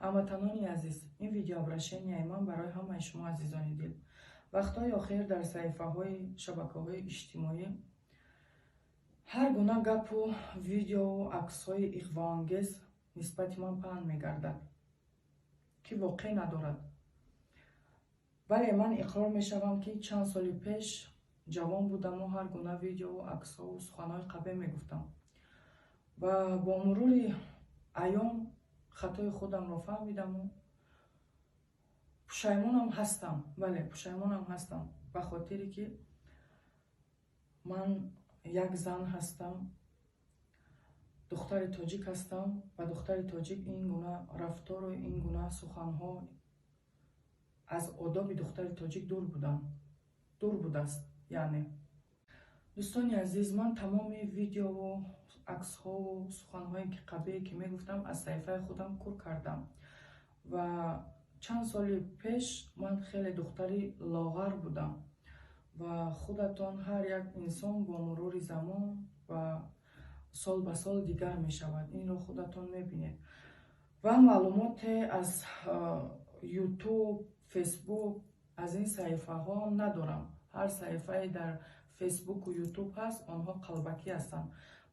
Ҳамватанони азиз, ин видеообращенияи ман барои ҳамаи шумо, азизони дил. Вақтҳои охир дар саҳифаҳои шабакаҳои иҷтимоӣ ҳар гуна гапу видеову аксҳои иғвоангез нисбати ман паҳн мегардад, ки воқеъ надорад. Бале, ман иқрор мешавам, ки чанд соли пеш ҷавон будаму ҳар гуна видеову аксҳову суханҳои қабеҳ мегуфтам ва бо мурури айём хатои худамро фаҳмидаму пушаймонам ҳастам. Бале, пушаймонам ҳастам, ба хотире ки ман як зан ҳастам, духтари тоҷик ҳастам ва духтари тоҷик ин гуна рафтору ин гуна суханҳо аз одоби духтари тоҷик дур будам, дур будааст. Яъне, дӯстони азиз, ман тамоми видеову аксҳову суханҳое ки қабеҳе ки мегуфтам, аз саҳифаи худам кур кардам. Ва чанд соли пеш ман хеле духтари лоғар будам ва худатон, ҳар як инсон бо мурури замон ва сол ба сол дигар мешавад, инро худатон мебинед. Ва маълумоте аз Ютуб, Фейсбук, аз ин саҳифаҳо надорам. Ҳар саҳифае дар Фейсбуку Ютуб ҳаст, онҳо қалбакӣ ҳастанд.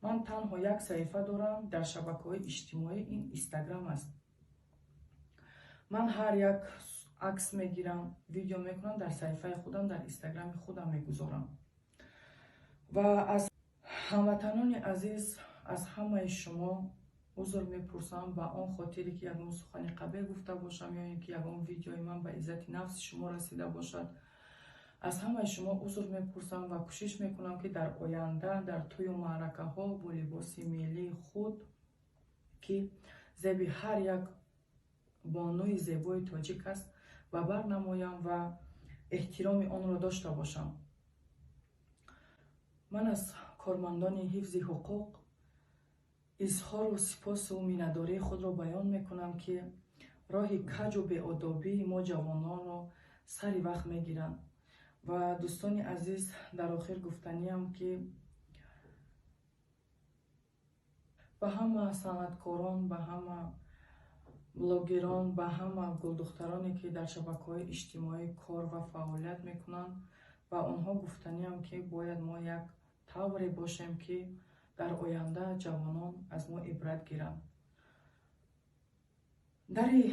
Ман танҳо як саҳифа дорам дар шабакаҳои иҷтимоӣ, ин Инстаграм аст. Ман ҳар як акс мегирам, видео мекунам, дар саҳифаи худам, дар Инстаграми худам мегузорам. Ва аз ҳамватанони азиз, аз ҳамаи шумо узр мепурсам ба он хотире ки ягон сухани қабеҳ гуфта бошам ё ин ки ягон видеои ман ба иззати нафси шумо расида бошад. Аз ҳамаи шумо узр мепурсам ва кӯшиш мекунам, ки дар оянда дар тӯю маъракаҳо бо либоси миллии худ, ки зеби ҳар як бонуи зебои тоҷик аст, ба бар намоям ва эҳтироми онро дошта бошам. Ман аз кормандони ҳифзи ҳуқуқ изҳору сипосу миннатдории худро баён мекунам, ки роҳи каҷу беодобии мо ҷавононро сари вақт мегиранд. Ва, дӯстони азиз, дар охир гуфтаниам, ки ба ҳама санъаткорон, ба ҳама блогерон, ба ҳама гулдухтароне, ки дар шабакаҳои иҷтимоӣ кор ва фаъолият мекунанд, ба онҳо гуфтаниам, ки бояд мо як тавре бошем, ки дар оянда ҷавонон аз мо ибрат гиранд. Дари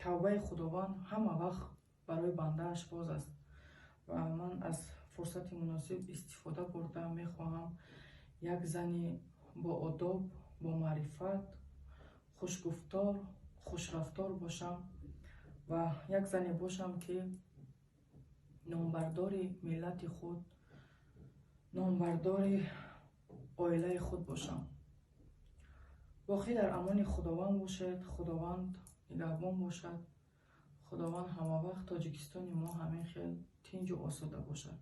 тавбаи Худованд ҳама вақт барои бандааш боз аст ва ман аз фурсати муносиб истифода бурда мехоҳам як зани боодоб, бомаърифат, хушгуфтор, хушрафтор бошам ва як зане бошам, ки номбардори миллати худ, номбардори оилаи худ бошам. Боқӣ дар амони Худованд бошед. Худованд нигаҳбон бошад. Худованд ҳамавақт Тоҷикистони мо ҳамин хел тинҷу осуда бошад.